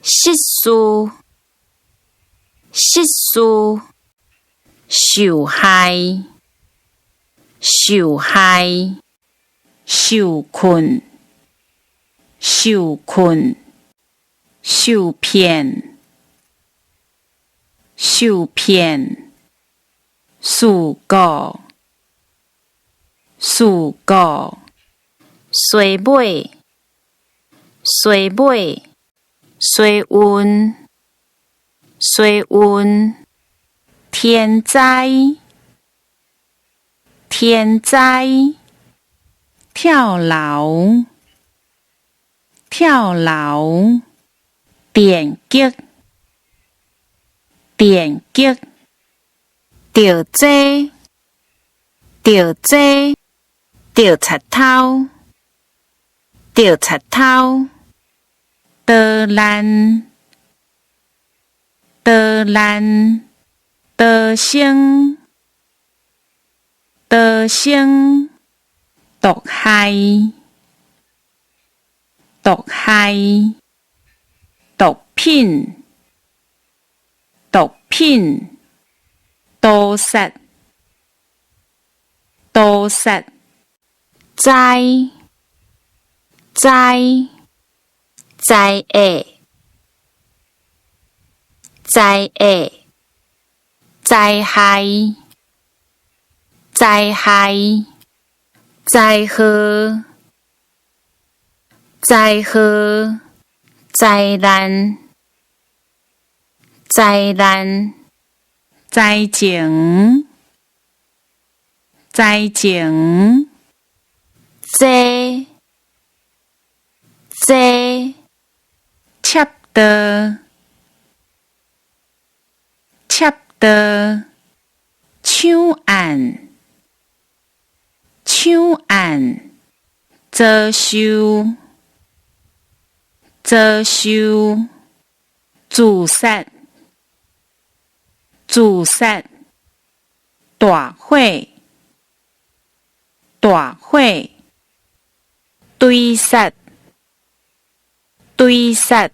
失事，失事，受害，受害，受困，受困，受騙，受騙，事故，事故，衰尾，衰尾，衰運，衰運，天災，天災，跳樓，跳樓，電擊，電擊，著這，著這，著賊頭，著賊頭，多難，多難，多生，多生，毒害，毒害，毒品，毒品，屠殺，屠殺，知，知，知下，知下，災害，災害，災禍，災禍，災難，災難，災情，災情，這，這，插刀，插刀，搶案，搶案，遭受，遭受，自殺，自殺，大火，大火，追殺，追殺。